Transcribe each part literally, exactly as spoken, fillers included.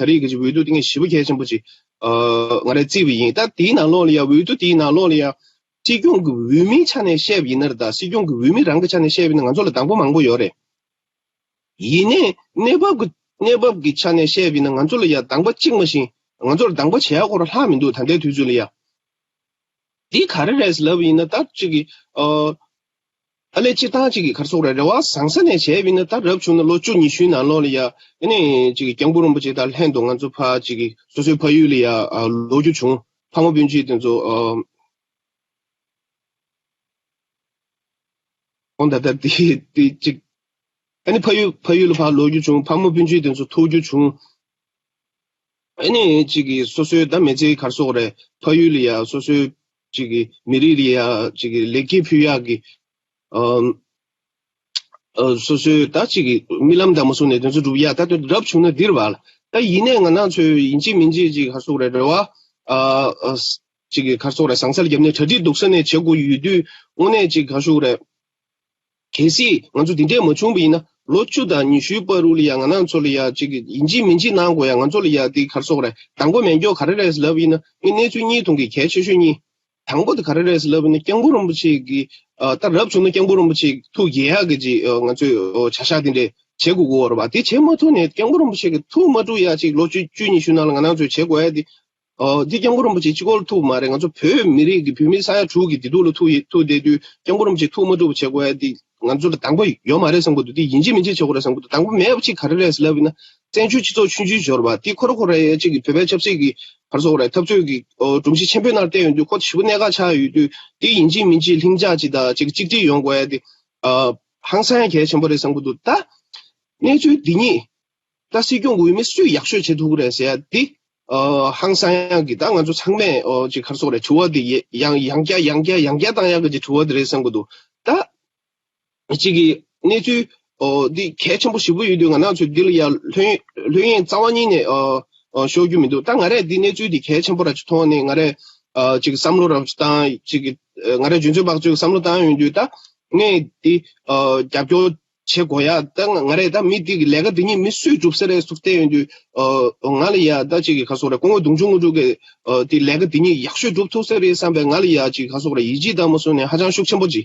ད་རེས་ཀྱི་འོས་བསྡུ་དེ་ངས་ཞེ་པོ་གལ་ཆེན་པོ་ཅིག་ཨ་ང་རས་བརྩིས་པ་ཡིན། ད་དེའི་ནང་ལོགས་ལ་ཡ་འོས་བསྡུ་དེའི་ནང་ལོགས་ལ་ཡ་སྲིད་སྐྱོང་གི་འོས་མིའི་ཆ་ནས་བཤད་པ་ཡིན་ན་རེད། ད་སྲིད་སྐྱོང་གི་འོས་མི་རང་གི་ཆ་ནས་བཤད་པ་ཡིན་ན་ང་ཚོ་ལ་དང་པོ་མང་པོ་ཡོད་རེད། ཡིན་ནའི་གནས་བབ་ཀྱི་གནས་བབ་ཀྱི་ཆ་ནས་བཤད་པ་ཡིན་ན་ང་ཚོ་ལ་ཡ་དང་པོ་གཅིག་མ་ཤེས། ང་ཚོ་ལ་དང་པོ་བྱེད་ཡག་ཁོ་རང་ལྷག་མི་འདུག་ད་ལྟའི་དུས་ཚོད་ལ་ཡ། འདི་ག་རེ་རེད་ལབ་ཡིན་ན་ད་ཅིག་གི་ཨ་ཨ་ལས་སྤྱིར་བཏང་ཅིག་གི་ག་རེ་ཟེར་དགོས་རེད། རེ་བ་བཟང་ས་ནས་བྱས་པ་ཡིན་ན་ད་རབ་བྱུང་ན་ལོ་བཅུ་ཉི་ཤུའི་ནང་ལོགས་ལ་ཡ་ཨ་ནི་ཅིག་གི་སྐྱབས་མགོན་རིན་པོ་ཆེ་དང་ལྷན་དུ་ང་ཚོ་ཕར་ཅིག་གི་སོ་སོའི་ཕ་ཡུལ་ལ་ཡ་ཨ་ལོག་རྒྱུ་བྱུང་། ཕ་མ་སྤུན་མཆེད་དེ་ཚོ་ཨ། འོ་ད་ལྟ་དེ་དེ་གཅིག་ཨ་ནི་ཕ་ཡུལ་ཕ་ཡུལ་ལ་ཕར་ལོག་རྒྱུ་བྱུང་། ཕ་མ་སྤུན་མཆེད་དེ་ཚོ་ཐུག་རྒྱུ་བྱུང་། ཨ་ནི་གཅིག་གིས་སོ་སོའི་ད་མི་ཚེའི་ག་རེ་ཟེར་དགོས་རེད། ཕ་ཡུལ་ལ་ཡ་སོ་སོའི་གཅིག་གི་མི་རིགས་ལ་ཡ་གཅིག་གི་ལེགས་སྐྱེས་ཕུལ་ཡག་གི་ཨམ། ཨ་སོ་སོའི་ད་གཅིག་གི་རྨི་ལམ་དང་མ་སོང་ནས་དེ་ཚོ་སྒྲུབ་ཡ། ད་དེ་རབ་བྱུང་ན་འདིར་བ་ལ། ད་ཡིན་ནའི་ང་རང་ཚོའི་ཡིན་གཅིག་མིན་གཅིག་གཅིག་ག་རེ་ཟེར་དགོས་རེད། རེ་བ་ཨ་ཨ་གཅིག་གི་ག་རེ་ཟེར་དགོས་རེད། ཟང་ཟིང་རྒྱབ་ནས་གྲ་སྒྲིག་སྡུག་ས་ནས་བྱེད་དགོས་ཡོད་དུས་དངོས་གནས་གཅིག་ག་རེ་ཟེར་དགོས་རེད། གལ་སྲིད་ང་ཚོ་འདི་འདྲས་མ་བྱུང་བ་ཡིན་ན་ལོ་བཅུ་དང་ཉི་ཤུའི་བར་དུ་ལ་ཡ་ང་རང་ཚོ་ལ་ཡ་གཅིག་གི་ཡིན་གཅིག་མིན་གཅིག་གནང་དགོས་ཡ། ང་ཚོ་ལ་ཡ་འདི་ག་རེ་ཟེར་དགོས་རེད། དང་པོ་མེད་མཁན་ག་རེ་རེད་ལབ་ཡིན་ན་ངས་གནས་ཚུལ་གཉིས་མཐོང་གི་གལ་ཆེ་ཤོས་གཉིས། དང་པོ་དེ་ག་རེ་རེད་ཟེར་ལབ་ན་སྐྱབས་མགོན་རིན་པོ་ཆེ་གི་ཨ་ད་རབ་བྱུང་ན་སྐྱབས་མགོན་རིན་པོ་ཆེ་གི་ཐུགས་དགྱེས་ཡག་གི་ཅིག་ཨ་ང་ཚོས་ཨ་བྱ་གཞག་དེ་འདྲས་བྱེད་དགོས་ཀྱི་ཡོད་རེད་པ། དེ་བྱེད་མ་ཐུབ་ནས་སྐྱབས་མགོན་རིན་པོ་ཆེ་གི་ཐུགས་མ་འཁྲུག་ཡག་ཅིག་ལོ་བཅུ་བཅུ་ཉི་ཤུ་ནང་ལ་ང་རང་ཚོས་བྱེད་དགོས་ཡ་དེ། ཨ་འདི་སྐྱབས་མགོན་རིན་པོ་ཆེ་གཅིག་པོ་ལ་ཐུག་མ་རེད། ང་ཚོ་བོད་མི་རིགས་ཀྱི་བོད་མི་ས་ཡ་དྲུག་གི་བདེ་སྡུག་ལ་ཐུག་ཡི་ཐུག་བསྡད་དུས་སྐྱབས་མགོན་རིན་པོ་ཆེ་ཐུགས་མ་འཁྲུག་པ་བྱེད་དགོས་ཡ་དེ་ང་ཚོ་ལ་དང་པོ་ཡོད་མ་རེད་བསམ་གྱི་འདུག་དེ་ཡིན་གཅིག་མིན་གཅིག་བྱེད་དགོས་རེད་བསམ་གྱི་འདུག་དང་པོ་མེད་པ་ཅིག་ག་རེ་རེད་ཟེར་ལབ་ཡིན་ན། བཙན་བྱོལ་སྤྱི་ཚོགས་ཆུང་ཆུང་ཞིག་ཡོད་རེད་པ། དེ་ཁོ་རང་ཁོ་རང་ཡ་གཅིག་གི་བོད་པའི་ཆབ་སྲིད་ཀྱི་ག་རེ་ཟེར་དགོས་རེད། འཐབ་རྩོད་ཀྱི་ཨོ་སྒྲོམ་གཞི་ཆེན་པོའི་ནང་བསྡད་ཡོང་དུས་ཁོ་ཞེ་པོ་གནད་འགག་ཆགས་ཡོད་དུས་དེ་ཡིན་གཅིག་མིན་གཅིག་ལྷིང་འཇགས་ཅིག་དང་གཅིག་གཅིག་སྒྲིལ་ཡོང་དགོས་ཡ་དེ་ཨ་ཧང་སང་ཡ་གལ་ཆེན་པོ་རེད་བསམ་གྱི་འདུག་ད་གནས་ཚུལ་འདི་གཉིས་ད་སྲིད་སྐྱོང་འོས་མི་སུས་ཡག་ཤོས་བྱེད་ཐུབ་ཀྱི་རེད་ཟེར་ཡ་དེ་ཨ་ཧང་སང་ཡ་གི་ད་ང་ཚོ་ཚང་མས་ཨོ་ཅིག་ག་རེ་ཟེར་དགོས་རེད། དྲི་བ་དེ་ཡ་ཡང་ཡང་བསྐྱར་ཡང་བསྐྱར་ཡང་བསྐྱར་བཏང་ཡ་གི་ཅིག་དྲི་བ་དེ་རེད་བསམ་གྱི་འདུག་ད། གཅིག་གི་གནས་ཚུལ་ཨོ་འདི་གལ་ཆེན་པོ་ཞེ་པོ་ཡོད་དུས་ང་རང་ཚོས་འདི་ལ་ཡ་ལྷོད་ལྷོད་གཡེང་རྩ་བ་ཉིད་ནས་ཨོ་ཨོ་ཤོར་རྒྱུ་མི་འདུག་ད་ང་རས་འདི་གནས་ཚུལ་འདི་གལ་ཆེན་པོ་ར་ཅིག་མཐོང་ནས་ང་རས་ཨ་ཅིག་བསམ་བློ་ར་ཅིག་བཏང་། ཅིག་གི་ང་རས་རྒྱུ་མཚན་བག་ཅིག་བསམ་བློ་བཏང་ཡོང་དུས་ད་ངས་འདི་ཨ་རྒྱབ་སྐྱོར་བྱེད་དགོས་ཡ། ད་ང་རས་ད་མི་འདི་གི་ལས་ཀ་འདི་གཉིས་མི་སུས་སྒྲུབ་ས་རེད་ཟེར་བལྟས་ཡོང་དུས་ཨ་ང་ལ་ཡ་ད་ཅིག་གི་ག་རེ་ཟེར་དགོས་རེད། སྐུ་ངོ་གདུང་ཆུང་དངོས་གྲུབ་ཀྱིས་ཨ་འདི་ལས་ཀ་འདི་གཉིས་ཡག་ཤོས་སྒྲུབ་ཐུབ་ས་རེད་བསམ་པའི་ང་ལ་ཡ་ཅིག་ག་རེ་ཟེར་དགོས་རེད། ཡིད་ཆེས་དང་མ་སོང་ནས་ཧ་ཅང་ཤུགས་ཆེན་པོ་ཅིག་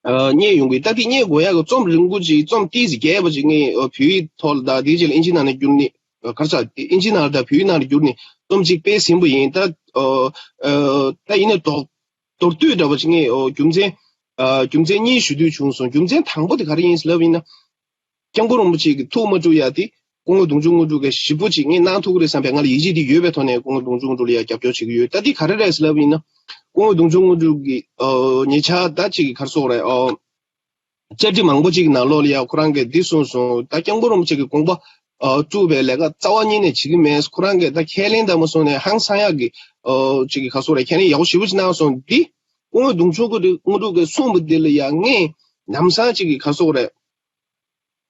ཨ་རྙེད་ཡོང་གི། ད་འདི་རྙེད་དགོས་ཡག་གི་རྩོམ་རིང་པོ་ཅིག་རྩོམ་ཏོག་ཙམ་རྒྱས་པ་ཅིག་ངས་ཨ་བོད་ཡིག་ཐོག་ལ་དང་དེའི་རྗེས་ལ་ཨིན་ཇི་ནང་ལ་བསྒྱུར་ནས་ཨ་ག་རེ་ཟེར་ཨིན་ཇི་ནང་ལ་དང་བོད་ཡིག་ནང་ལ་བསྒྱུར་ནས་རྩོམ་ཅིག་སྤེལ་ཟིན་པ་ཡིན། ད་ཨ་ཨ་ད་ཡིན་ནའི་མདོར་མདོར་བསྡུས་འདྲ་པོ་ཅིག་ངས་ཨོ་རྒྱུ་མཚན་ཨ་རྒྱུ་མཚན་གཉིས་ཞུ་འདོད་བྱུང་སོང་། རྒྱུ་མཚན་དང་པོ་དེ་ག་རེ་ཡིན་ལབ་ཡིན་ན། སྐྱབས་མགོན་རིན་པོ་ཆེ་གི་ཐུགས་མ་འཁྲུག་ཡ་དེ་སྐུ་ངོ་གདུང་ཆུང་དངོས་གྲུབ་ཀྱིས་ཞེ་པོ་ཅིག་ངས་གནང་ཐུབ་ཀྱི་རེད་བསམ་པའི་ང་ལ་ཡིད་ཆེས་དེ་ཡོད་པའི་ཐོག་ནས་སྐུ་ངོ་གདུང་ཆུང་དངོས་གྲུབ་ལ་ཡ་རྒྱབ་སྐྱོར་བྱེད་ཀྱི་ཡོད། ད་དེ་ག་རེ་རེད་ལབ་ཡིན་ན། སྐུ་ངོ་གདུང་ཆུང་དངོས་གྲུབ་ཀྱིས་ཨོ་ཉེ་ཆར་ད་ཅིག་གི་ག་རེ་ཟེར་དགོས་རེད། ཨོ་བཅར་འདྲི་མང་པོ་ཅིག་གི་ནང་ལོགས་ལ་ཡ་ཁོ་རང་གིས་འདི་གསུངས་སོང་། ད་སྐྱབས་མགོན་རིན་པོ་ཆེ་གི་དགོངས་པ་ཨ་སྒྲུབ་པའི་ལས་ཀ་རྩ་བ་ཉིད་ནས་བྱེད་ཀྱི་མེད། ཁོ་རང་གིས་ད་ཁས་ལེན་དང་མ་སོང་ནས་ཧང་སང་ཡག་གི་ཨོ་ཅིག་གི་ག་རེ་ཟེར་དགོས་རེད། ཁས་ལེན་ཡག་པོ་ཞེ་པོ་ཅིག་གནང་སོང་། འདི་སྐུ་ངོ་གདུང་ཆུང་དངོས་གྲུབ་ཀྱིས་གསུངས་པ་འདི་ལ་ཡ་ངས་ལམ་སང་ཅིག་གི་ག་རེ་ཟེར་དགོས་རེད།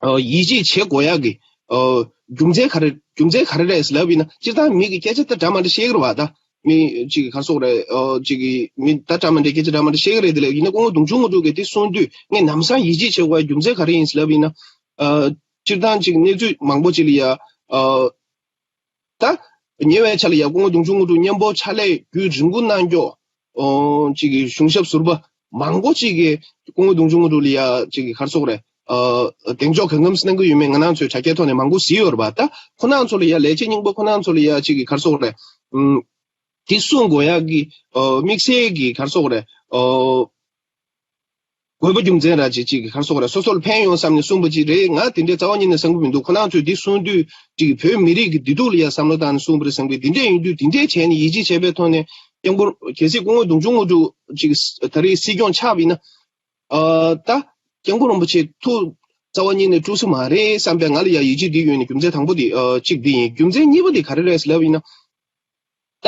ཨོ་ཡིད་ཆེས་བྱེད་དགོས་ཡག་གི་ཨོ་རྒྱུ་མཚན་ག་རེ་རྒྱུ་མཚན་ག་རེ་རེད་ལབ་ཡིན་ན། སྤྱིར་བཏང་མི་གི་སྐད་ཆ་ད་འདྲ་མ་འདྲ་བཤད་ཀྱི་རེད་བ། ད་མི་ཅིག་གི་ག་རེ་ཟེར་དགོས་རེད། ཨོ་ཅིག་གི་མི་ད་འདྲ་མ་འདྲ་སྐད་ཆ་འདྲ་མ་འདྲ་བཤད་ཀྱི་རེད། དེ་ལས་ཡིན་ན་སྐུ་ངོ་གདུང་ཆུང་དངོས་གྲུབ་ཀྱིས་དེ་གསུངས་དུས་ངས་ལམ་སང་ཡིད་ཆེས་བྱེད་དགོས་ཡག་རྒྱུ་མཚན་ག་རེ་ཡིན་ལབ་ཡིན་ན། ཨོ་སྤྱིར་བཏང་ཅིག་གནས་ཚུལ་མང་པོ་ཅིག་ལ་ཡ་ཨོ་ད་ཉེ་བའི་ཆར་ལ་ཡ་སྐུ་ངོ་གདུང་ཆུང་དངོས་གྲུབ་མཉམ་པོ་ཕྱག་ལས་རྒྱུན་རིང་པོ་གནང་མགྱོགས་ཨོ་ཅིག་གི་གཞུང་ཞབས་ཟུར་པ་མང་པོ་ཅིག་གིས་སྐུ་ངོ་གདུང་ཆུང་དངོས་གྲུབ་ལ་ཡ་ཅིག་གི་ག་རེ་ཟེར་དགོས་རེད། ཨོ་གདེང་འཇོག་གང་འཚམ་གནང་གི་ཡོད་མེད་ང་རང་ཚོའི་དྲ་རྒྱའི་ཐོག་ནས་མང་པོ་གཟིགས་ཡོད་རེད་པ། ད་ཁོ་རང་ཚོ་ལ་ཡ་ལས་བྱེད་རྙིང་པ་ཁོ་རང་ཚོ་ལ་ཡ་ཅིག་གི་ག་རེ་ཟེར་དགོས་རེད། ཨུམ། དེ་གསུང་དགོས་ཡག་གི་ཨོ་དམིགས་བསལ་གྱི་ག་རེ་ཟེར་དགོས་རེད། ཨོ་དགོས་པ་རྒྱུ་མཚན་ར་ཅིག་ཅིག་གི་ག་རེ་ཟེར་དགོས་རེད། སོ་སོ་ལ་ཕན་ཡོང་བསམ་ནས་གསུངས་པ་ཅིག་རེད། ང་དེ་འདྲའི་རྩ་བ་ཉིད་ནས་བསམ་གྱི་མི་འདུག་ཁོ་རང་ཚོས་འདི་གསུང་དུས་ཅིག་བོད་མི་རིགས་ཀྱི་བདེ་སྡུག་ལ་ཡ་བསམ་བློ་བཏང་ནས་གསུངས་པ་རེད་བསམ་གི། དེ་འདྲས་ཡིན་དུས་དེ་འདྲས་བྱས་ནས་ཡིད་ཆེས་བྱས་པའི་ཐོག་ནས་སྐྱབས་མགོན་གལ་སྲིད་སྐུ་ངོ་གདུང་ཆུང་དངོས་གྲུབ་ཅིག་ད་རེས་སྲིད་སྐྱོང་ཆགས་པ་ཡིན་ན། ཨ་ད་སྐྱབས་མགོན་རིན་པོ་ཆེ་ཐུགས་རྩ་བ་ཉིད་ནས་དཀྲུག་ས་མ་རེད་བསམ་པའི་ང་ལ་ཡ་ཡིད་ཆེས་འདི་ཡོད་ནས་རྒྱུ་མཚན་དང་པོ་དེ་ཨ་གཅིག་འདི་ཡིན། རྒྱུ་མཚན་གཉིས་པ་དེ་ག་རེ་རེད་ལབ་ཡིན་ན། ད་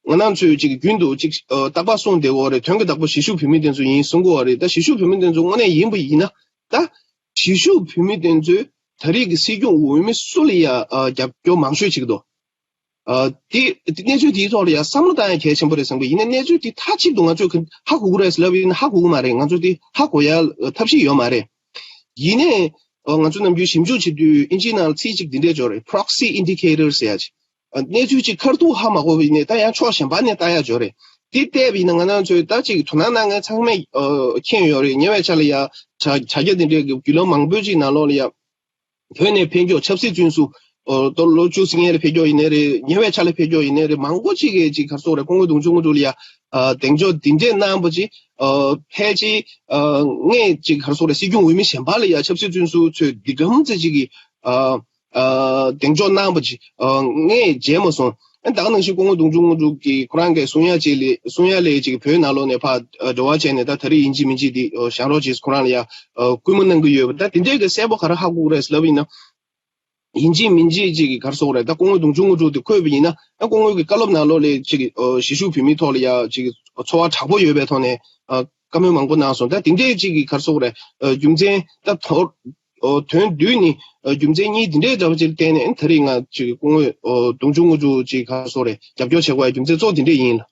ང་རང་ཚོས་ཅིག་རྒྱུན་དུ་ཅིག་ཨ་རྟག་པར་གསུངས་བསྡད་ཡོད་རེད། དོན་གྱི་བདག་པོ་གཞིས་བཞུགས་བོད་མི་དེ་ཚོ་ཡིན་གསུང་གི་ཡོད་རེད། ད་གཞིས་བཞུགས་བོད་མི་དེ་ཚོ་དངོས་གནས་ཡིན་པ་ཡིན་ན། ད་གཞིས་བཞུགས་བོད་མི་དེ་ཚོས་ད་རེས་ཀྱི་སྲིད་སྐྱོང་འོས་མི་སུ་ལ་ཡ་ཨ་རྒྱབ་སྐྱོར་མང་ཤོས་བྱེད་ཀྱི་འདུག་ཨ་དེ་དེ་གནས་ཚུལ་དེའི་ཐོག་ལ་ཡ་བསམ་བློ་བཏང་ཡ་གལ་ཆེན་པོ་རེད་བསམ་གི། ཡིན་ནའི་གནས་ཚུལ་དེ་མཐའ་གཅིག་ཏུ་ང་ཚོས་ཧ་གོ་གི་རེད་ལབ་ཡིན་ན་ཧ་གོ་གི་མ་རེད། ང་ཚོ་དེ་ཧ་གོ་ཡ་ཐབས་ཤེས་ཡོད་མ་རེད། ཡིན་ནའི་ ཨ་ང་ཚོ་ནམ་རྒྱུན་ཞིབ་འཇུག་བྱེད་དུས་ཨིན་ཇིའི་ནང་ལ་ཚིག་གཅིག་འདི་འདྲས་འབྱོར་རེད། proxy indicator ཟེར་ཡ་ཅིག་ཨ་གནས་ཚུལ་གཅིག་ཁ་ཐུག་ཧ་མ་གོ་བ་ཡིན་ནའི་ད་ཡང་ཕྱོགས་གཞན་པ་ནས་ལྟ་ཡ་འབྱོར་རེད། དེ་བལྟས་པ་ཡིན་ན་ང་རང་ཚོས་ད་ཅིག་དོ་སྣང་གནང་མཁན་ཚང་མས་ཨ་མཁྱེན་ཡོད་རེད། ཉེ་བའི་ཆར་ལ་ཡ་དྲ་དྲ་རྒྱ་འདི་འདྲའི་བརྒྱུད་ལམ་མང་པོའི་ཅིག་ནང་ལོགས་ལ་ཡ། བོད་ནས་ཕེབས་མགྱོགས་ཆབ་སྲིད་བཙོན་ཟུར། ཨོ་ཏོ་ལོ་བཅུ་ཟིན་ཡས་ལ་ཕེབས་མགྱོགས་ཡིན་ནའི་རེད། ཉེ་བའི་ཆར་ལ་ཕེབས་མགྱོགས་ཡིན་ནའི་རེད། མང་པོ་ཅིག་གིས་ཅིག་ག་རེ་ཟེར་དགོས་རེད། སྐུ་ངོ་གདོང་ཆུང་དངོས་གྲུབ་ལ་ཡ་ཨ་གདེང་འཇོག་འདི་འདྲས་གནང་བ་ཅིག་ཨ་ཕལ་ཆེར་ཨ་ངས་ཅིག་ག་རེ་ཟེར་དགོས་རེད། སྲིད་སྐྱོང་འོས་མི་གཞན་པ་ལ་ཡ་ཆབ་སྲིད་བཙོན་ཟུར་ཚོས་འདི་གམ་ཙམ་ཅིག་གིས་ཨ་ཨ་གདེང་འཇོག་གནང་བ་ཅིག་ཨ་ངས་མཇལ་མ་སོང་། ཨ་ད་ག་ནང་བཞིན་སྐུ་ངོ་གདོང་ཆུང་དངོས་གྲུབ་ཀྱིས་ཁོ་རང་གིས་གསུང་ཡ་ཅིག་ལས་གསུང་ཡ་ལས་ཅིག་བོད་ནང་ལོགས་ནས་ཕར་ཨ་འབྲེལ་བ་བྱས་ནས་ད་ད་རེས་ཡིན་གཅིག་མིན་གཅིག་འདི་ཨ་བཞག་རོགས་བྱེད་ཁོ་རང་ལ་ཡ་ཨ་སྐུལ་མ་གནང་གི་ཡོད་པ། ད་དེ་འདྲས་ཀྱི་གསལ་པོ་ག་རེ་ཧ་གོ་གི་རེད་ལབ་ཡིན་ན། ཡིན་གཅིག་མིན་གཅིག་ཅིག་གི་ག་རེ་ཟེར་དགོས་རེད། ད་སྐུ་ངོ་གདོང་ཆུང་དངོས་གྲུབ་དེ་འཁོད་པ་ཡིན་ན། ད་སྐུ་ངོ་གི་བཀའ་སློབ་ནང་ལོགས་ལ་ཅིག་ཨ་གཞིས་བཞུགས་བོད་མིའི་ཐོག་ལ་ཡ་ཅིག་ཚོར་བ་དྲག་པོ་ཡོད་པའི་ཐོག་ནས་ཨ་བཀའ་མོལ་མང་པོ་གནང་སོང་། ད་དེ་འདྲས་ཅིག་གི་ག་རེ་ཟེར་དགོས་རེད། ཨ་རྒྱུ་མཚན་ད་དོ་ཨ་དོན་བསྡུས་ནི་ཨ་རྒྱུ་མཚན་གཉིས་དེ་འདྲའི་འདྲ་པོ་ཅིག་ལ་བརྟེན་ནས་ཨ་ད་རེས་ང་ཅིག་སྐུ་ངོ་ཨ་གདོང་ཆུང་དངོས་གྲུབ་ཅིག་ག་རེ་ཟེར་དགོས་རེད། རྒྱབ་སྐྱོར་བྱེད་དགོས་ཡ་རྒྱུ་མཚན་གཙོ་བོ་དེ་འདྲས་ཡིན་ལ།